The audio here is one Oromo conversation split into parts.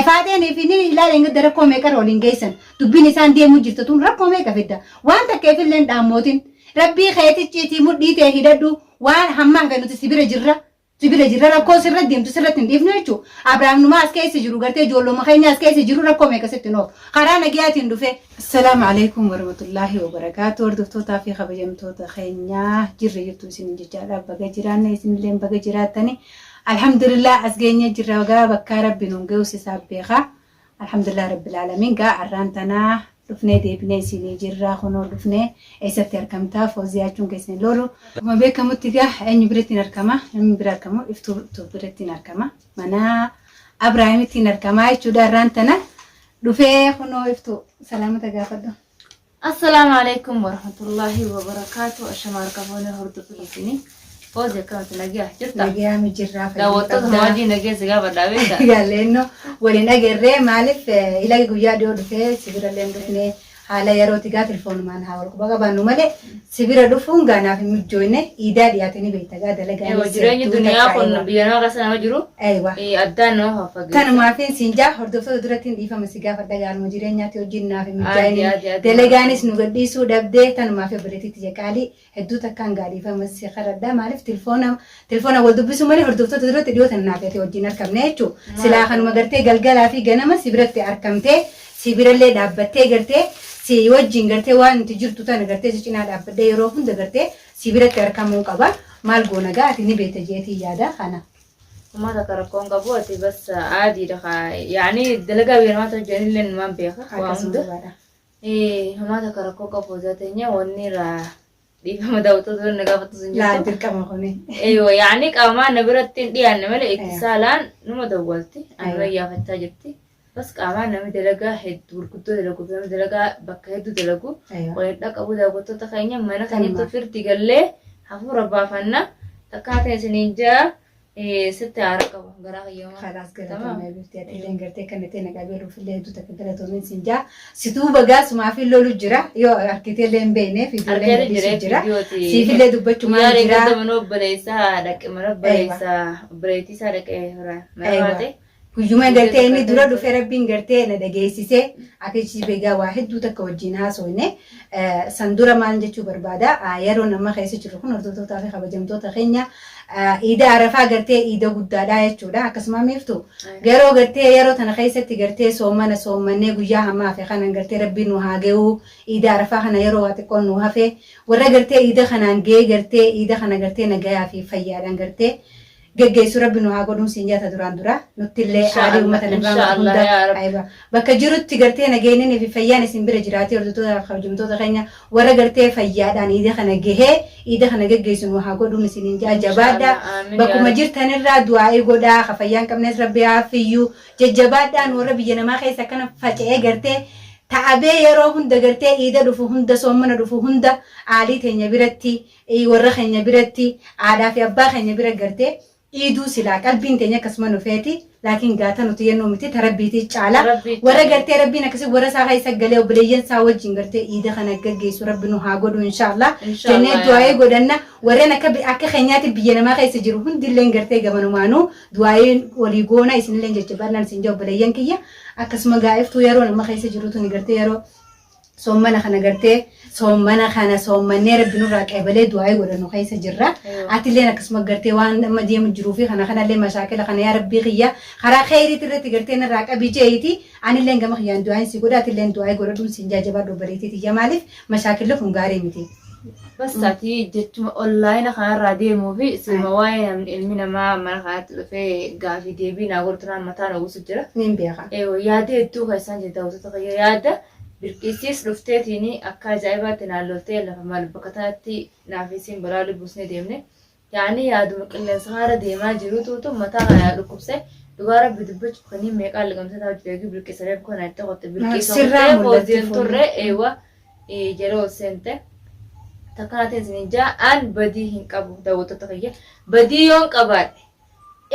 Faaxeenii fi inni ilaa dheengadda rakkoo meeqarra waliin geessan. Dubbiin isaan deemuu jirtu tun rakkoo meeqa fidda. Waan takkeefillee hin dhaammootin. Rabbii keeticciitii mudhii tee hidhadhu waan hamma hafe nuti si bira jirra. Si bira jirra rakkoo sirra deemtu sirratti hin dhiifnu jechuudha. Abrahaam numaa as keessa jiru gartee ijoolloma keenya as keessa jiru rakkoo meeqa sitti hin oofu. Karaa nagayaatiin dhufee. Assalaamu alaikum warahmatullaahi wabarakaatu hordoftootaa fi kabajamtoota keenyaa jirra jirtu isinin jechaadha baga jiraanne isinilleen baga jiraattani alhamdulillah as geenye jirra gaa bakkaa rabbi nuun ga'us isaaf beekaa Alhamdulillah Rabbil Aalamiin gaa arraan tanaa dhufnee deebinee isinii jirraa kunoo dhufnee eessatti arkamtaa fooziyaachuun keessan hin loolu. Akkuma beekamutti gaa eenyu biratti hin arkama namni bira arkamu iftuu biratti hin arkama mana Abrahaamitti hin arkamaa jechuudha arraan tana dhufee kunoo iftuu salaamata gaafadhu. Assalaamu alaikum warahmatullahi wabarakaatu. Ashama harka fuunee hordoftoota isinii. Foozi akkamatti nagaa jirta? Nagaa mi jirraa fayyaa Daawwattoota qabdaa. hojii nagee si gaafadhaa beekta? Gaaleenno waliin agarree maaliif ilagi guyyaa dhiyoo dhufee si bira illee hin dhufne haala yerootti gaa tilfoonumaan haa wal quba qabaannu malee si bira dhufuun gaa naaf hin mijjooyne iidaa dhiyaate ni beekta gaa Ewa dalagaanis jireenyi hedduu duniyaa takka kun ewa. biyya nama keessa nama jiru Ewa. addaan nama faffageessa. Tanumaafin siin jaa hordoftoota duratti hin dhiifama si gaafadha gaaluma jireenyaatti hojiin naaf hin Adi mijaa'ini adi adi dalagaanis nu gadhiisuu dhabdee tanumaaf obboleettiitti jaqaalii Hedduu takkaan gaa dhiifama si kadhadha maaliif tilfoona tilfoona wal dubbisuu malee hordoftoota duratti dhiyoo tana naaf ati wajjin arkamne jechuu silaa kanuma gartee galgalaa fi ganama si biratti arkamtee si birallee dhaabbattee gartee si wajjin gartee waan nuti jirtu tana gartee si cinaa dhaabbadhee yeroo hunda gartee si biratti arkamuu qaba maal goona gaa ati ni beekta jeetii yaada kana. Uma takka rakkoon qabu ati bas aadiidha kaa yaani dalagaa biyya namaatti hojjetanillee numaan beeka waa Akkasuma hunda. dhugaadha. Homaa takka rakkoo qabu hojaa teenya wanni irraa dhiifama daawwattoota bira na gaafattus hin Laa jirtu. dirqama kuni. Eeywa yaani qaamaan na biratti hin dhiyaanne malee itti saalaan numa dawwalti. Anuma Aywa. iyyaafachaa jirti. Bas qaamaan namni dalagaa hedduu gurguddoo dalagu fi namni dalagaa bakka hedduu dalagu Aywa. waliin dhaqqabu daawwattoota keenya mana keenyatti Kanumaaf. firdi gallee hafuura baafanna. Takkaa ta'e isiniin jaa Sitti aara qaba garaa kiyya. Kalaas galatoomee bifti ati illee gartee kan itti na qabee dhuufillee hedduu takka galatoomeen siin jaa. Situu bagaa sumaafii lolu jira yoo harkitee illee hin beekne fiidiyoollee Arkeetu gadhiisu jira jira. viidiyooti. Siifillee dubbachumaan Guyyaa jira. reeggata mana obboleessaa dhaqe mana obboleessaa obboleettii isaa dhaqe mana Aywa. baate. Guyyuma gartee inni dura dhufee rabbiin gartee na dhageessisee akeechiis beegaa waa hedduu takka wajjin haasofne san dura maal jechuu barbaada yeroon amma keessa jirru kun hordoftootaa fi kabajamtoota keenya iida arafaa gartee iida guddaadha jechuudha akkasuma miiftu yeroo gartee yeroo tana keessatti gartee soomana soommannee guyyaa hammaa hafe kanan gartee rabbiin nu haa ga'uu iida arafaa kana yeroo waa xiqqoon nu hafe warra gartee iida kanaan ga'ee gartee iida kana gartee nagayaa fi fayyaadhaan gartee geggeessu rabbi nu haa godhuun siin jaata duraan dura nuttillee Insha aalii Allah, ummata nabi insha Muhammad Allah, hunda yaa Rabbi. aywa bakka jirutti gartee nageenyinii fi fayyaan isin bira jiraatee hordoftoota fi kabajamtoota keenya warra gartee fayyaadhaan iida kana gahee iida kana geggeessu nu haa godhuun isiniin jaa Insha jabaadha Allah, aamin yaa bakkuma Rabbi. jirtanirraa du'aa'ii godhaa ka fayyaan qabnes rabbi haa fiyyu jajjabaadhaan warra biyya namaa keessa akkana faca'ee gartee ta'abee yeroo hunda gartee iida dhufu hunda soommana dhufu hunda aalii teenya biratti warra keenya biratti haadhaa fi abbaa keenya bira gartee iiduu silaa qalbiin teenya akkasuma nu feeti laakiin gaata nuti yennuu miti ta rabbiitii caala Rabbii warra caala. gartee rabbiin akkasii warra isaa keessa galee obboleeyyan isaa wajjin gartee iida kana gaggeessu rabbi nu haa godhu inshaallah Inshaallah, jennee yaa du'aa'ee Rabbi. godhanna warreen akka akka keenyaatti biyya namaa keessa jiru hundilleen gartee gamanumaanuu du'aa'ee walii goona isinilleen jajjabaadhaan isin jaa obboleeyyan kiyya akkasuma gaa'iftuu yeroo nama keessa jiru tuni gartee yeroo Soommana kana gartee soommana kana soommannee rabbi nurraa qeebalee du'aa'ii godhannu keessa jirra. Atilleen akkasuma gartee waan amma deemu jiruu fi kana kanallee mashaakila kana yaa rabbii kiyya karaa kheyriitti irratti gartee narraa qabi je'iti anilleen gama kiyyaan du'aa'iin si godha atilleen du'aa'ii godhadhuun siin jaa jabaadhu obboleettii tiyya maaliif mashaakilli kun gaarii miti. Bas ati jechuma onlaayina kanarraa deemuu fi silma waa'ee namni ilmi namaa mana kanatti dhufee gaafii deebii naa godhu tanaan mataa na guusu jira. Niin beeka. Eewa yaada hedduu keessaan jirta daawwattoota kiyya yaada Birqiisiis dhufteetiin akka ajaa'ibaatti naan loltee lafa mal bakka tanatti naaf isiin balaa lubbuusnee deemne. Yaani yaaduma qilleensa kanarra deemaa jiruutuutu mataa kana na dhukkubse. Dhugaa rabbi dubbachuuf kaniin meeqaan liqamsee taa'u jira eegii Bilqiisa reefu kana itti qotte Bilqiisa Sirraa qottee mul'atti fooziin fuulli. turre eewa jala ol seente. Takka naatiin isiniin jaa an badii hin qabu daawwattoota kiyya. Badii yoon qabaadhe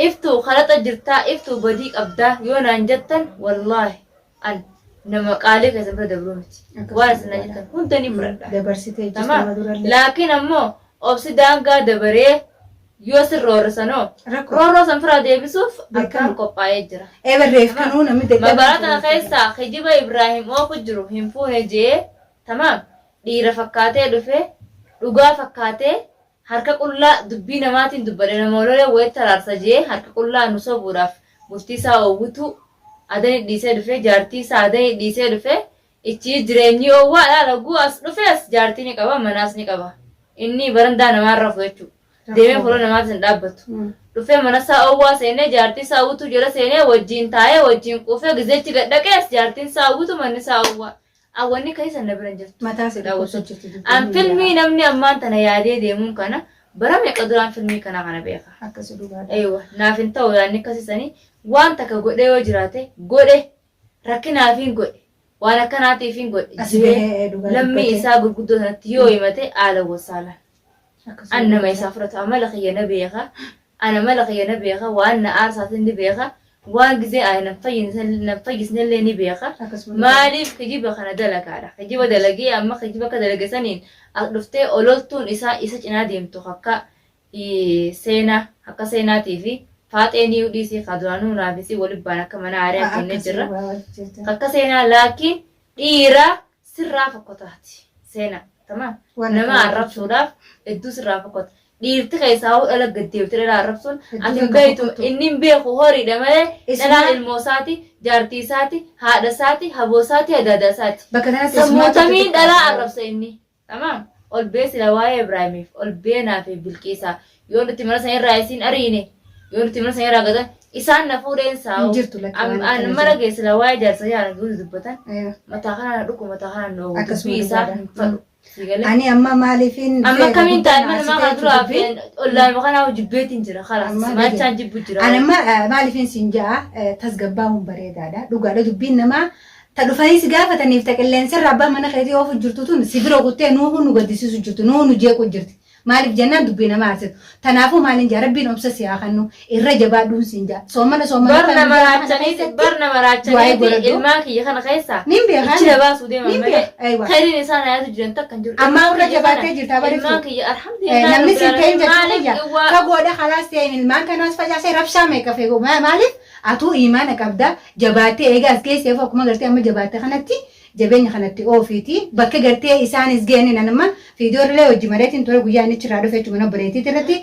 iftuu kalaxa jirtaa iftuu badii qabdaa yoo naan jettan wallaahi An nama qaalii keessan bira dabruu miti. Waan isin naan jettan hunda ni fudhadha. Dabarsitee jirti Tamaam. nama durallee. Laakiin ammoo obsi daangaa dabaree Yoo sin roorrisanoo Rakkoo. roorroo san firaa deebisuuf Beekama. akkaan qophaa'ee jira. Eberreef kanuu namni dadhabaa Magaalaa tana keessaa kijiba Ibraahim oofu jiru hin fuune je'ee tamaam dhiira fakkaatee dhufe dhugaa fakkaatee harka qullaa dubbii namaatiin dubbadhe nama ololee wayitti araarsa je'ee harka qullaa nu sobuudhaaf bultii isaa oowwituu adani dhiisee dhufe jaartii isaa adani dhiisee dhufe ichii jireenyii oowwaa laala guu as dhufees jaartii ni qaba manaas ni qaba inni barandaa namaa rafu jechuu deemee fuula namaatis hin dhaabbatu. Dhufee mana isaa oowwaa seenee jaartii isaa utuu jala seenee wajjin taa'ee wajjin quufee gizeechi gad dhaqees jaartiin isaa utu manni isaa oowwaa. Awwanni keessa na bira hin jirtu. Mataa si dhukkubsa jirti dubbiin An filmii namni ammaan tana yaadee deemuun kana bara meeqa duraan filmii kanaa kana beeka. Akkasi dhugaadha. Eeywa naaf hin ta'u yaadni akkasisanii waan takka godhee yoo jiraate godhe rakkinaafiin godhe waan akkanaatiifiin godhe As bahee dhugaa lammii dubbatee. isaa gurguddoo sanatti yoo himate haala wasaalaan. Akkasuma An nama isaa fudhatu amala kiyya na beeka. An amala kiyya na beeka. Waan na aarsaatiin ni beeka. Waan gizee ani nan fayyisnellee ni beeka. Akkasuma Maaliif kijiba kana dalagaadha? Kijiba dalagee amma kijiba akka dalage saniin as dhuftee ololtuun isaa isa cinaa deemtu akka seenaa akka seenaatii fi faaxee ni dhiisii ka duraanuu naafisii waliin baan akka mana aaree jennee jirra. Akka seenaa laakiin dhiira sirraa fokkotaati. Seenaa. Tamam. Waan Nama akkana arrabsuudhaaf hedduu sirraa fokkota. Dhiirti keessaa hoo dhala gad deebitee dhala arrabsuun Hedduu ati hin takka beektu fokkottu. inni hin beeku horiidha malee Isuma- dhalaan ilmoo isaati, jaartii isaati, haadha isaati, haboo isaati, adaadaa isaati. Bakka kanatti Sammuu isumaatu tamiin xixiqqaa dhalaa dha. arrabsa inni. Tamaam. Ol bee sila waa'ee Ibraahimiif ol beenaa fi Bilqiisaa yoo nuti mana sana irraa isiin ariine yoo nuti mana sana irraa gatan isaan na fuudheen saa'u. Hin jirtu lakki waan An akkana mana jiru. keessa sila waa'ee jaarsa jaarsa guutuu dubbatan Aywa. mataa kanaan na dhuku mataa kanaan na oolu Akkasuma dubbii isaa dhugaadha. hin fadhu. Si galee? Ani amma maaliifin Amma akkamiin guddaa taa'e mana na namaa kana haasitee duraa dubbii. fi ollaanuma kanaa jibbeetiin jira kalaas Amma maachaan jibbu jira. Ani amma maaliifin siin ja'a tasgabbaa'uun bareedaadha. Dhugaadha dubbiin namaa ta dhufanii si gaafataniif ta qilleensarra abbaa mana keetii oofu jirtu tun si bira kuttee nuuhu nu gaddisiisu jirtu nuuhu nu jeequ jirti. Maaliif jennaan dubbii nama aarsitu. Tanaafuu maaliin jaa Rabbiin obsa si haa kennu irra jabaadhuun siin jaa. Soomana soomana Bar kana nama guyyaa kana raachaniiti keessatti bar nama du'aa'ii raachaniiti godhadhu. ilmaan kiyya kana keessaa Nin beekaa. ichi na baasuu deeman Nin malee beeka. Aywa. khayriin isaan ayaatu jiran takka hin jiru. Ammaa Ilmaan irra kiyya kana jabaattee jirta bariftu. ilmaan kiyya alhamdulillah Namni rabbil siin ta'in alamin jechuun maaliif kiyya iwwaa fagoodha kalaas ta'e ilmaan kanaas facaasee rabshaa meeqa feegu maaliif atuu imaana qabda jabaattee eega as geesseef akkuma gartee amma jabaatte kanatti jabeenya kanatti oofiiti bakka gartee isaanis geenin anamma fiidiyoo irra hojii mareetiin ture guyyaa inni achirraa dhufe jechuudha mana obboleettiitti irratti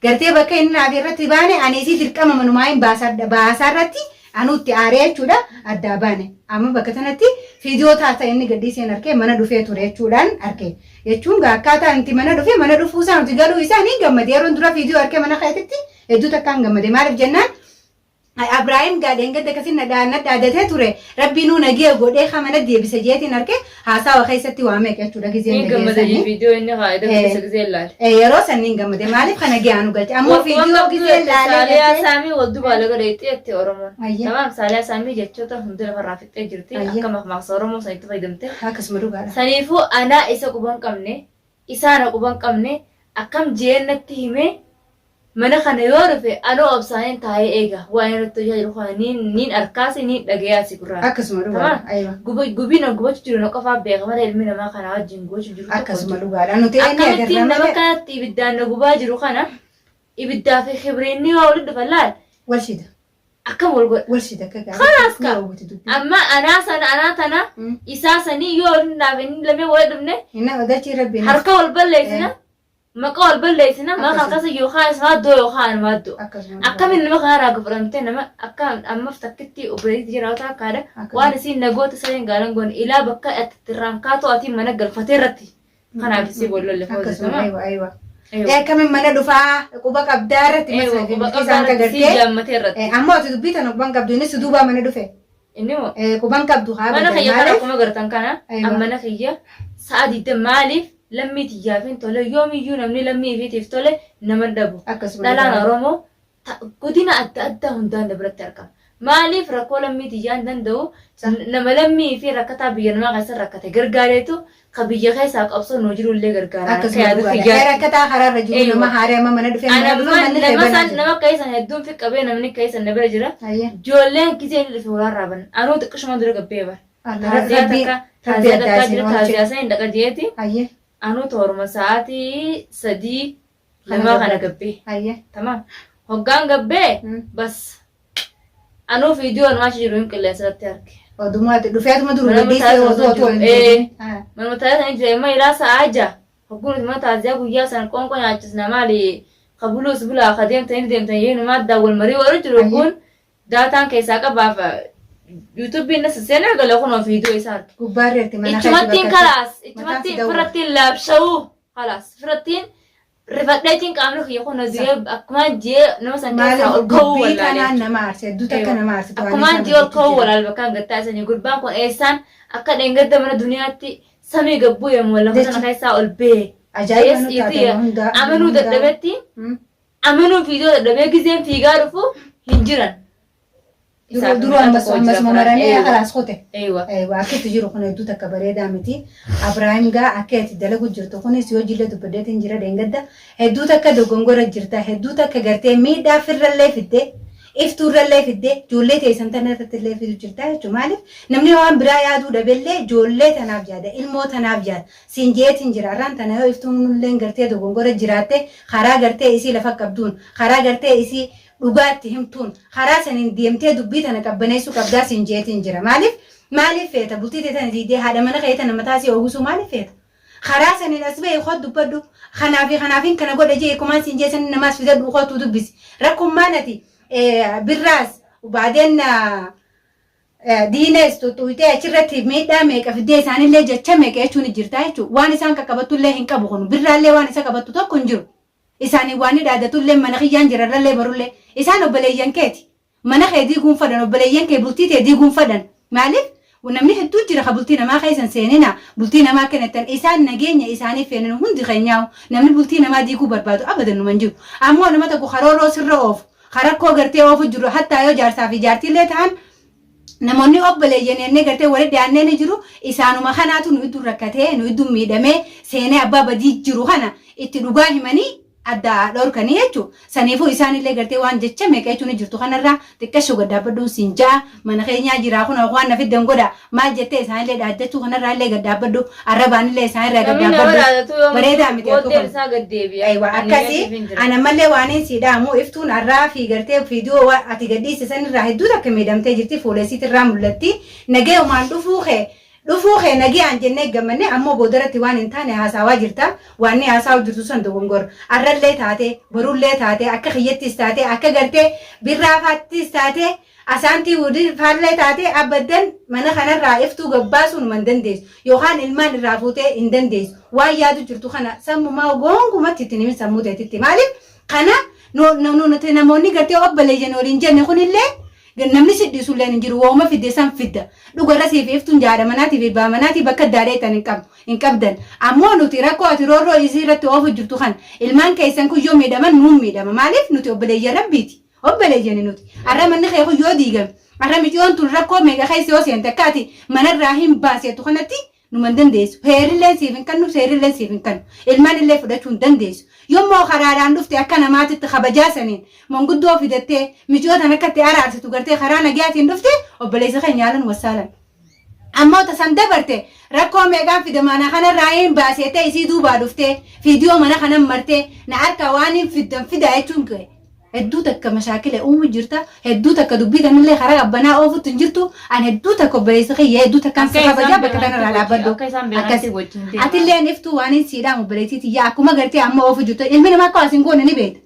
gartee bakka inni naaf irratti baane ani isii dirqama manumaa hin baasaa irratti anuutti aaree jechuudha addaa baane amma bakka sanatti fiidiyoo taata inni gadhiiseen arkee mana dhufee ture jechuudhaan arkee jechuun gaa akkaataa inti mana dhufee mana dhufuu isaa nuti galuu isaa ni gammade yeroon dura fiidiyoo arkee mana keetitti hedduu takkaan gammade maaliif jennaan Abraahim gaa dheengadda akkasin na dhaadatee ture rabbii nuu nagee godhee ka mana deebise jeetiin arke haasawa keessatti waa meeqa jechuudha gizeen Ni gammada dhageessanii. viidiyoo inni kaa'e Eh. isa gisee ilaale. Yeroo san niin gammade maaliif kana gee anu galche ammoo viidiyoo gizeen laalee Saaliyaa galchee Saamii wal duubaa laga dheexxee jette Oromoon. Ayya. Tamaam Saaliyaa Saamii jechoota hunda lafarraa fixxee jirti. Ayya. Akka makmaaksa Oromoo sanitti fayyadamte. Akkasuma dhugaadha. Saniifuu anaa isa quban qabne isaa na quban qabne akkam jeen natti himee mana kana yoo dhufe anoo obsaaniin taa'ee eega waan irratti hojjechaa jiru kana niin arkaasi niin dhagayaasi gurraan. Akkasuma dhugaadha. Aywa. Gubiin an gubachuu jiru na qofaa beeka malee ilmi namaa kanaa wajjin gubachuu jiru tokko hin Akkasuma jiru. dhugaadha. Nuti inni Akkamittiin agarra nama malee kanatti ibiddaan na gubaa jiru kana ibiddaa fi kibriinni yoo walitti dhufan laal wal shida. akkam wal godha. Wal shida akka gaarii. Kalaas ka. Ni hawwati dubbii. Amma anaa sana anaa tana isaa sanii yoo walitti dhaaf inni lamee walitti dhufne Inni dachii rabbiin. harka wal balleessina maqa wal balleessina maqa Akkasuma. akkasa yookaan ismaa doo yookaan anumaa doo. Akkasuma. Akkamiin nama kanarraa gufudhamtee nama akka ammaf takkitti obboleettii jiraatu akkaadha. Akkasuma. Waan isiin nagoota sareen gaalan goone ilaa bakka ati irraan kaatoo ati mana galfatee irratti kanaaf isii wal lolle Akkasuma. Aywa aywa. Akkamiin mana dhufaa quba qabdaa irratti Eewa quba isaan qabdaa irratti sii kagartee. jaammatee irratti. Ammoo ati dubbii tana quban qabdu innis duubaa mana dhufe. Inni moo Quban qabdu haa mana badan kiyya kana maaliif? akkuma gartan kana Aywa. an mana kiyya sa'a digdam maaliif lammii tiyyaafin tole yoomiyyuu namni lammii ifiitiif tole nama hin dhabu. Akkasuma Dhalaan dhugaadha. Oromoo godina adda addaa hundaan na biratti argama. Maaliif rakkoo lammii tiyyaa hin danda'u nama lammii fi rakkataa biyya namaa keessa rakkate gargaareetu ka biyya keessaa qabsoo nuu jiru illee gargaara. Akka Akkasuma yaada dhugaadha. kiyyaatti. Rakkataa karaarra jiru Eeywa. nama haaree amma mana dhufee Ana mana dhufe amma manni kee nama banaa san jira. nama keessan hedduun fi qabee namni keessan na bira jira. Ayyee. Ijoolleen gisee inni dhufe walaarraa banan. Anuu xiqqishuma dura gabbee bara. Allah, Taaziyaa Rabbii takka Rabbii taaziyaa addaa takkaa isin jira oolche. taaziyaa san hin dhaqa jeeti. Ayyee. Anuu tooruma sa'aatii 3 Lamaa kana gabbee. Hayyee. Tamaam. Hoggaan gabbee bas anuu viidiyoo anumaa achi jiru hin qilleensa irratti arge. Odumaati dhufeetuma duru Mana gadhiisee mataa osoo otoo hin Ee. deebiin. Ah. Manuma taa'ee sanii jira immoo ilaa sa'aa ja'a. Hogguu nuti mana taaziyaa guyyaa sana qoonqoo nyaachisna maali ka buluus bulaa ka deemtanii deemtan yeenumaa addaan wal marii warri jiru Hayyee. hogguun daataan keessaa qabaaf yuutuubiin na seenaa gala kunoo viidiyoo isaa arge. Gubbaarreetti mana keetti Ichumattiin bakka kalaas mataan si ichumattiin dawwala. firrattiin laabsha'uu kalaas firrattiin rifadheetiin qaamni kiyya kun ji'ee akkumaan ji'ee nama san keessaa Maaliif ol ka'uu dubbii wallaalee tanaan jechuudha. nama aarse hedduu takka Eewa. nama aarsitu waan Akkumaan isaan ji'ee ol hojjechuu ka'uu jiran. walaal bakkaan gattaa isanii gurbaan kun eessaan akka dheengadda mana duniyaatti samii gabbuu yommuu lafa sana Jechi keessaa ol ba'e. ajaa'iba Jees nu taate dhiitii waa hundaa waa amanuu hundaa. dadhabetti amanuu fiidoo dadhabee gizeen fiigaa dhufu hin jiran. Duruu Isaaf duruu mucaa ammas tokko jira ammasuma furan. maramee Eewa. kalaas kute. Eewa. Eewa akka itti jiru kun hedduu takka bareedaa miti. Abrahaam gaa akka itti dalagu jirtu kunis yoo jillee dubbaddeetiin jira dheengadda hedduu takka dogongora jirta hedduu takka gartee miidhaa firrallee fidde iftuurrallee fidde ijoollee teessan tana irratti illee fidu jirta jechuudha. Maaliif namni waan biraa yaaduu dhabellee ijoollee tanaaf yaada ilmoo tanaaf yaada siin jeetiin jira arraan tana yoo iftuunillee gartee dogongora jiraatte karaa gartee isii lafa qabduun karaa gartee isii dhugaa itti himtuun karaa saniin deemtee dubbii tana qabbaneessuu qabdaa siin jeetiin jira. Maaliif maaliif feeta bultii tee tana diidee haadha mana kee tana mataa sii oowwisuu maaliif feeta? Karaa saniin as bahi koo dubbadhu kanaa fi kanaafin kana godhe jee kumaan siin jee saniin namaas fidadhu kootuu dubbisi. Rakkummaan ati birraas baadeen diinees tuttuuytee achirratti miidhaa meeqa fiddee isaanillee jecha meeqa jechuun jirta jechuudha. Waan isaan qaqqabattullee hin qabu kun birraallee waan isa qabattu tokko hin jiru. Isaaniin waan ni dhaadatullee mana kiyyaan jirarrallee barullee isaan obboleeyyan keeti. Mana kee diiguun fadhan obboleeyyan kee bultii tee diiguun fadhan. Maaliif namni hedduu jira ka bultii namaa keessa hin seenina bultii namaa akka nettan isaan nageenya isaanii feenan hundi keenyaa'u namni bultii namaa diiguu barbaadu abadan numa hin jiru. Ammoo nama tokko karooroo sirra oofu ka rakkoo gartee oofu jiru hattaa yoo jaarsaa fi jaartiillee ta'an namoonni obboleeyyan jennee gartee walitti dhiyaannee ni jiru isaanuma kanaatu nu idduu rakkatee nu idduu miidhamee seenee abbaa badii jiru kana itti dhugaa himanii adda dhorkanii jechuudha. Saniifuu isaanillee gartee waan jecha meeqa jechuun ni jirtu kanarraa xiqqashoo gad dhaabbadhuun siin ja'a mana keenyaa jiraa kun waan na fiddan godha maal jettee isaanillee dhaaddachuu kanarraa illee gad dhaabbadhu arrabaanillee isaanirraa gad Namni nama dhaabbadhu dhaadatu yoo bareedaa miti akka booddeen kun. isaa gad deebi'a. Aywa Ani akkasi beekuuf hin jira. ana mallee waan sii dhaamu iftuun arraa fi gartee viidiyoo ati gadhiiste sanirraa hedduu takka miidhamtee jirti fuula isiitirraa mul'atti nagayumaan dhufuu kee nagayaan jennee gammanne ammoo boodarratti waan hin taane haasawaa jirta waan ni haasawu jirtu san dogongor arrallee taate borullee taate akka kiyyattis taate akka gartee birraafaattis taate asaantii wudii faallee taate abaddan mana kanarraa iftuu gabbaasuun man dandeessu yookaan ilmaan irraa fuutee hin dandeessu waan yaadu jirtu kana sammumaa goongumatti ittiin himin sammuu teetitti maaliif kana nuti namoonni gartee obboleeyyan waliin jenne kunillee namni si dhiisullee hin jiru wooma fidde san fidda dhugarra siif iftuun jaadha manaatii fi baa manaatii bakka daadheetan hin qabdu hin qabdan ammoo nuti rakkoo ati roorroo isii irratti oofu jirtu kan ilmaan keessan kun yoo miidhaman nuun miidhama maaliif nuti obboleeyyan rabbiiti obboleeyyani nuti arra manni kee kun yoo diigame arra miciyoon tun rakkoo meeqa keessa yoo seente akka ati manarraa hin baaseetu kanatti numa hin dandeessu heerilleen siif hin kennu seerilleen siif hin kennu ilmaan illee fudhachuu hin dandeessu yommuu karaadhaan dhufte akka namaatitti kabajaa saniin manguddoo fidattee miciyoo tan akka itti araarsitu gartee karaa nagayaatiin dhufte obboleessa keenya haalan wassaalan. Ammoo tasan dabarte rakkoo meeqaan fide mana kanarraa hin baaseetee isii duubaa dhuftee fiidiyoo mana kanan martee na harkaa waan hin fiddan fidaa jechuun kee hedduu takka mashaakila uumu jirta hedduu takka dubbii tanillee karaa qabbanaa oofutti hin jirtu an hedduu takka obboleessa kiyya hedduu takkaan si Akka isaan kabajaa bakka tanarraa beekanitti dhaabbadhu. akka isaan beekanitti Akkas. wajjin deemaa. Atilleen iftuu waan hin siidhaamu obboleettii tiyya akkuma gartee amma oofu jirtu ilmi namaa akka as hin goone ni beekta.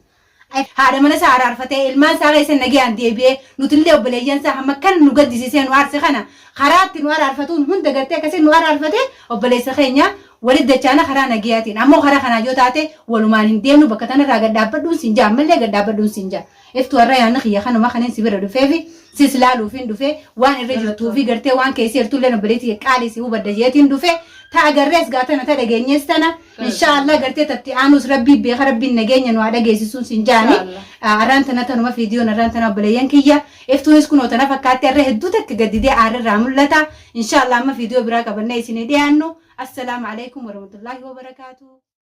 Haadha mana isaa araarfatee ilmaan isaa keessa nagayaan deebi'ee nutillee obboleeyyan isaa hamma kan nu gaddisiisee nu aarse kana karaa itti nu araarfatuun hunda gartee akkasiin nu araarfatee obboleessa keenya walit dachaana karaa nagayaatiin ammoo karaa kanaa yoo taate walumaan hin deemnu bakka tanarraa gad dhaabbadhuun siin jaa ammallee gad dhaabbadhuun siin jaa iftuu har'a yaanni kiyya kanuma kanneen si bira dhufeefi sis laaluufiin dhufee waan irra jirtuu fi gartee waan keessi jirtullee obboleettii qaalii si hubadda jeetiin dhufee ta agarrees gaa tana ta dhageenyees tana insha Allah gartee tatti aanus rabbii beeka rabbiin nageenya nu haa dhageessisuun siin jaani arraan tana tanuma fiidiyoon arraan tana obboleeyyan kiyya iftuunis kunoo tana fakkaatti arra hedduu takka gaddidee aarrirraa mul'ata insha Allah amma fiidiyoo biraa qabannee isinii dhiyaannu assalaamu alaikum warahmatullaahi wabarakaatu.